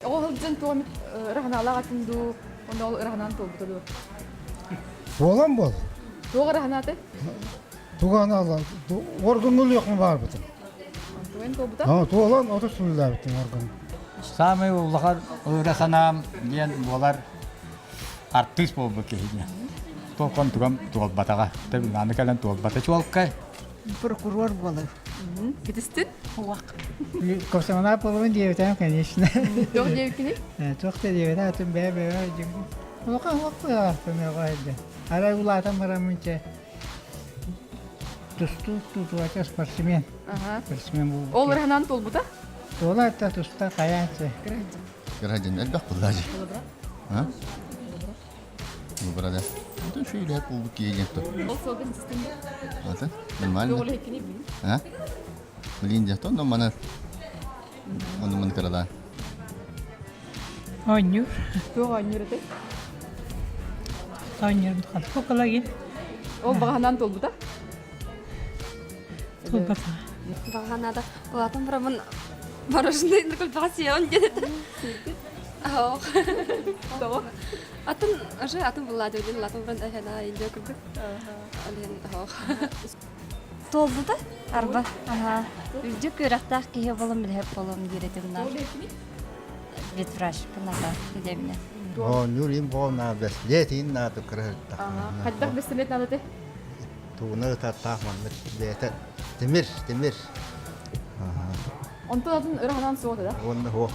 Оҕо сылдьан туох эмит ыраһанаалаах этин дуу, уонна ол ыраһанаан туолбута дуу? Буолан буол. Туох ыраһанааты? Туганаала орган баарбытын. Туган туолбута? Туолан отут сыллаабытын орган. Саамай улахан ыра санаам диэн буолар артыыс буолбут киһи диэн. Туолкон тугам туолбатаҕа. Аны кэлэн туолбата чуолкай. Прокурор буолар. Китистин? Уак. Космонавт буолуон диэбитим, конечно. Туох диэбиккиний? Туох да диэбитэ, атын бэйэ-бэйэ Улахан уох быһаартым Арай улаатан бараммын чэ тустуу тутуача спортсмен. Спортсмен буолбут. Ол ыраһынан туолбута? Туола та туста хайаанчы. Граждан элбэх буллаажы. А? Выбрали. Это еще или буолбут киһи Ол суолга систем Это нормально. А? Блин, дьэ, но мана ону маны кыралаан. Оонньуур. Туох оонньуур этэй? Оонньуур кукулагин. Ол баҕаһынан туолбута? Туолбата. Баҕаһанаада улаатан бараммын мороженое кульпаҕа диэн этэ. Ох. Тоҕо? Атын уже атын буллаадыр диэн улаатан баран эһэна индия курдук. Ол иһин ох. Туолбута арба. Аха. Үрдүк үөрэхтээх киһи буолан билэһэп буолуом диир этим на. Ветврач пыната идэбинэ. Оонньуур им буолна бэслиэтин нааты кырыһыттах. Хайдах бэстилиэт наадаты? Тууна ытаттаах маннык бэйэтэ тимир, тимир. Онтон атын ыраһанан суох да? Уонна суох.